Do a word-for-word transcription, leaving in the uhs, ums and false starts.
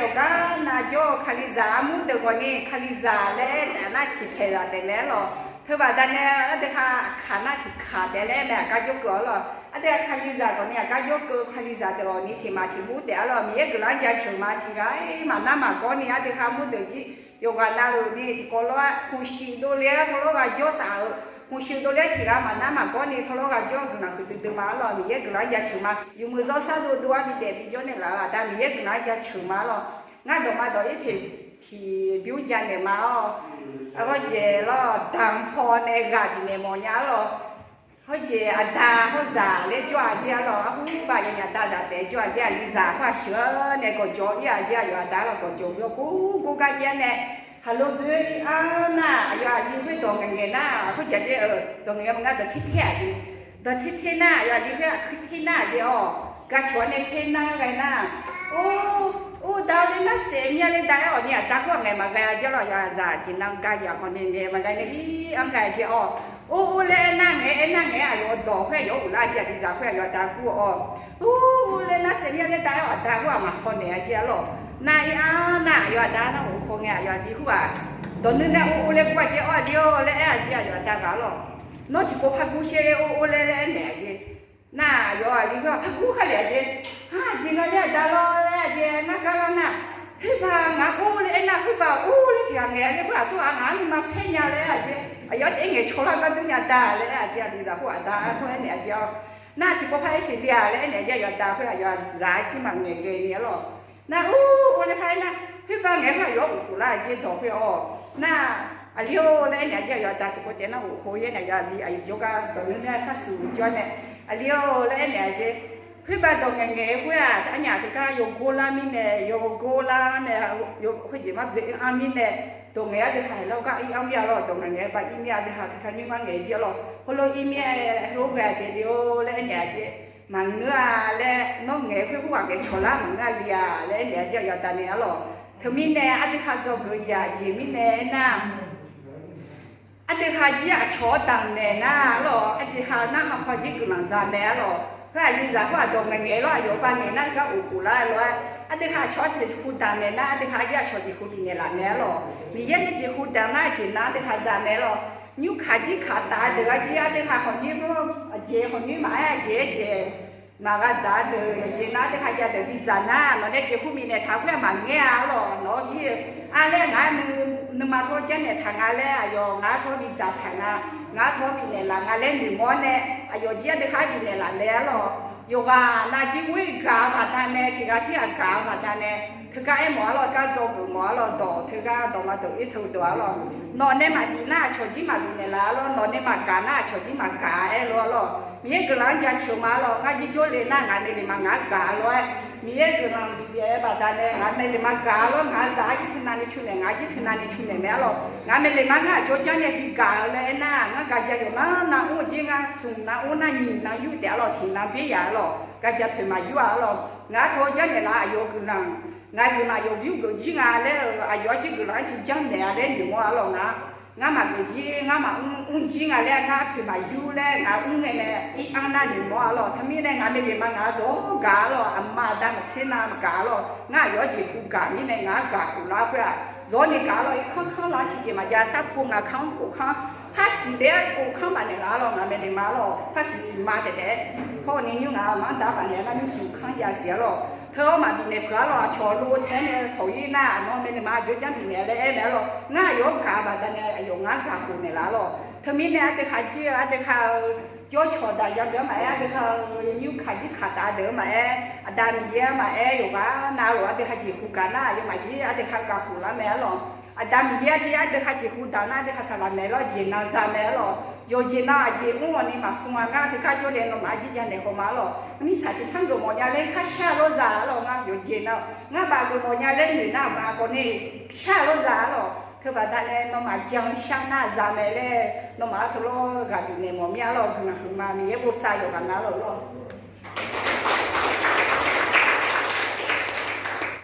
yawqgar nav jawr-eu Kalizaq armur deuq khawf ni Kalizaq laer aertaf nar tiqpaeq zaq taef mae-ar lawq. Teubaqda nae ardui ha aqkaq nar tiqkaq taef laer mae aqgar jawrkeuv-awr lawq. Ardui ha Kalizaq khawf ni aqgar jawrkeuv Kalizaq deuq-awq ni tiqmaq tiqmur taef-ar lawq. Miqyaer guiqlanq-anr jaceuq ma tiq ghaq-ir maqnar maqgawr ni ardui ha armur deuq jir yawqghaq navluf ni tiqkawv lawr-ar khmqshuif dovle-ar tawrlawr ghaq jawr taf-euq khmqshuif dovle-ar tiq ghaq maqnar maqgawr ni tawrlawr ghaq jawr-eu guiqlanq huiqdui dui ma-ar lawq. Miqyaer guiqlanq-anr jaceuq ma. Yawmuiq zawrsar dovdov-ar bidzaeq bijawr naeqlaf-eu aqda Miqyaer guiqlanq-anr jaceuq ma-ar lawq. Ngar dawqma dawq-ir teq tiq bymr janaeq ma-awr, hawrjeq lawr daq paw nae ghaq bifnaeq mawfnya-ar lawq. Hawrjeq aqda hawrzaq laer jawr-aq jir-ar lawq. Arhu bav yawnyaf da zaq taef jawr-aq jir aqlizaq khoer-aq sheuq-ar nae gawqjawq-ir-aq jir aqyawf aqda-ar lawq gawqjawq byan gor gar ir-ar nae haqlo boe-ir-ar nar aqyawf aqli khoer dawq ngaeqngaeq nar khoerjeq-aq jir-eu dawq ngaeq-aer maqngar dawq ter ter-aq jir. Dawq ter ter nar aqyawf aqli khoer aqkuir ter nar-aq jir-awq. Gaqcawq-ar nae ter nar ghae nar, or, or da-awr laer nar saef mir-a laer da-aer-awq ni aqda khoer-aq ngaeq maqghae-a jir-ar lawq. Aqyawf aqzaq jeq nan ga yaq khawf ni ngaeq maqghae nae ir-anr ghae-a jir-awq. Or or laer aer nar ngaeq-aer nar ngaeq-aer aqyawf dawq khoer aqyawf-anr ghoflar-a jir aqlizaq khoer aqyawf aqda gur-awq. Or or laer nar saef mir-a laer da-aer-awq aqda khoer-aq maqkhaw naeq-a jir-ar lawq. Nar ir-ar nar aqyawf aqda nar maqkhaw ngae aqyawf aqli khoer-aq dawq nuir nae or or laer gur-a jir-awr aqli-or laer aer-a jir aqyawf aqda ghaq-ar lawq. Nawr tiqpov par gur sher or or laer laer aernaeq-a jir. Nar aqyawf aqli khoer-aq par gur khar lef-a jir. Aqjeq nga laer aqda lawr laer-a jir ngar gar lar nar, khoerbav ngaq or laer aer nar khoerbav or laer tiq ghaq ngaeq-a laer khoer-aq sawr-aq ngaq-anr nuima paer nya laer-a jir. Aqyawf taef-aer ngaeq cawlar gar dur nya da laer-a jir aqlizaq khoer aqda-ar tawr aernaeq-a jir-awr. Nar tiqpov par aer siqle-aq laer aernaeq-a jir aqyawf aqda khoer aqyawf aqzaq-ar jir maqngaeq ghae ni-ar lawq. Nar or or laer par aer nar khoerbav ngaeq khoer aqyawf-anr ghoflar-a jir dawq khoer-awq. Nar aqli-or laer aernaeq-a jir aqyawf aqda tiqpov taef nar ghofkhof-ir naeq aqyawf aqli aqyawf jawrgar dawq nuir nae sharsuq jawr nae aqli-or laer aernaeq-a jir. Khoerbav dawq ngaeqngaeq khoer-aq arnyaf teugar yawgor lar mirnae yawgor lar nae khoerjeq mar boe-anr mirnae dawq ngaeq-ar deuq ha haeq lar gar ir-anr mir-a lawq. Dawq ngaeqngaeq-aer bav ir mir-a deuq ha teugar nymr mar ngaeq jir-ar lawq. Heulof ir mir-aer heulof ghae daef le-or laer aernaeq-a jir. Maqngeur-a laer nawr ngaeq khoer khoerghaq ngaeq cawq lar maqngeur-a li-a laer aernaeq-a jir aqyawf aqda nae-ar lawq. Teumirnae ardui ha dzawgeuf-eu jeq aqjeq mirnae aernar ardui ha jir aqcawq-anr damqnaeq nar-ar lawq. Ardui ha narhaq paw jir guiqlanq za mae-ar lawq. Khoer aqlizaq khoer-aq dawq ngaeqngaeq lawr aqyawf-anr bav ngaeq nar gar ghofkhof lar-aer lof-aer ardui ha aqcawq-anr jeqhu damqnaeq nar ardui ha jir aqcawq jeqhu bifnaeq laf mae-ar lawq. Miqyaer nae jeqhu damq nar jeq nar ardui ha za mae-ar lawq. Nymr kaq jir kaq taf-eu deuq-ar jir ardui ha khawf nymr aqjeq khawf nymr maqaer aqjeq-aer jeq maqgha dzaq-a deuq yawqjeq nar ardui ha jav deuq bidzaq nar nawq nae jeqhu bifnaeq taq khoer-aq maqngaer-a-ar lawq. Nawq-awr jir-eu ar laer ngaq-aer nuima tawr janrnaeq taq nga laer aqyawf ngaq-anr tawr bidzaq taq nga. Ngaq-anr tawr bifnaeq laf nga laer noeqmawr-awr nae aqyawf jir ardui ha-anr bifnaeq laf mae-ar lawq. Yawqghaq nav jir ghoer gaq-eu baqdanae tiq ghaq tir ghaq gaq-eu baqdanae teugar aermawf-ar lawq. Gar dzawgeuf mawf-ar lawq. Dawq teugar dawqma dawq-ir teu dawq-ar lawq. Nawq nae maqbif nar aqcawq jir maqbif naeqlaf-ar lawr. Nawq nae maqgaq nar aqcawq jir maqgaq-aer lof-ar lawq. Miqyaer guiqlanq-anr jaceuq ma lawq. Ngar jir jawrle nar ngaq maeqle ma ngaq-anr gaq-a lof-aer Miqyaer guiqlanq bif-aer baqdanae ngaq maeqle ma gaq-a lawr. Ngaq zaq-ar jir teunav ni cu naeq ngaq jir teunav ni cu naeq mae-ar lawq. Ngaq maeqle ma ngar aqjawr janrnaeq bigaq-eu laer aernar ngar gaqja yawqnan navmr-eu jir ngar smq navmr nar nyiq nan yur taef-ar lawq. Tiq nan byaer yaf-ar lawq. Gaqja poeq maqyur-a-ar lawq. Ngaq-anr tawr janrnaeq laf aqyawf-eu guiqlanq ngaq-euq guiqlanq yawqbyur geuf jir nga laer-eu aqyawf-ar jir guiqlanq-anr jir janrnaeq-a laer noeqmawr-ar lawq. Ngar ngar maqgeuf jir ngar maqmr mr jir nga laer ngar poeq maqyur laer ngaq mr ngae nae ir-anr nar noeqmawr-ar lawq. Teumirnae ngaq maeqle ma ngaq zawr gaq-ar lawq. Aqma aqda maqtser nav maqgaq-ar lawq. Ngar aqyawf-ar jeqhu gaq mirnae ngaq-anr gaq khof lar khoer-aq zawr ni gaq-ar lawq. Irkanr kanr lar tiqjeq maqjav sarpov ngaq kanr kof kanr par siq taef-aer kof kanr bafnaeq laf-ar lawq. Ngaq maeqle ma-ar lawq. Par siq siq ma taef taef-aer tawr ni nymr ngaq manr da bafnaeq nar nymr smq kanr yasiq-ar lawq. Teu-awr maqbif naeq peuq-ar lawq. Aqcawq lo tae-aer nae tawq-ir nar aqnawr maeqle ma aqjawr janr bifnaeq laer aer naeq-ar lawq. Ngar aqyawf-anr gaq-eu baqdanae aqyawf ngaq-anr gaq khof naeq laf-ar lawq. Teumirnae ardui ha jir-eu ardui ha-eu jawrcawq daq ya deuq-anr maqaer ardui ha-eu nymr kaq jir kaq taf deuq-anr maqaer aqda Miqyaer-anr maqaer yawqghaq nav lof ardui ha jeqhu gaq nar aqyawfmaf jir ardui ha gaq khof lar mae-ar lawq. Aqda Miqyaer-ar jir ardui ha jeqhu daq nar ardui ha saqlaq maeq lawr jeq nan za mae-ar lawq. Yawqjeq nan aqjeq mr-awq ni maqsmr-a ngar teugar jawrle nawmaf-ar jir janaeq khawf ma-ar lawq. Mirtsaq tiq tsanr geufmawf nya laer kar shar-eu lawr za-ar lawq. Ngar yawqjeq nan ngar baf geufmawf nya laer noeq nar baf khawf ni shar-eu lawr za-ar lawq. Teubaqda nae nawmaf jan shar nar za mae laer nawmaf-ar teu lawr ghaq bifnaeq mawf mir-ar lawq. Guiqlanq huiqma Miqyaer bosav yawqghaq nav lawq lawq.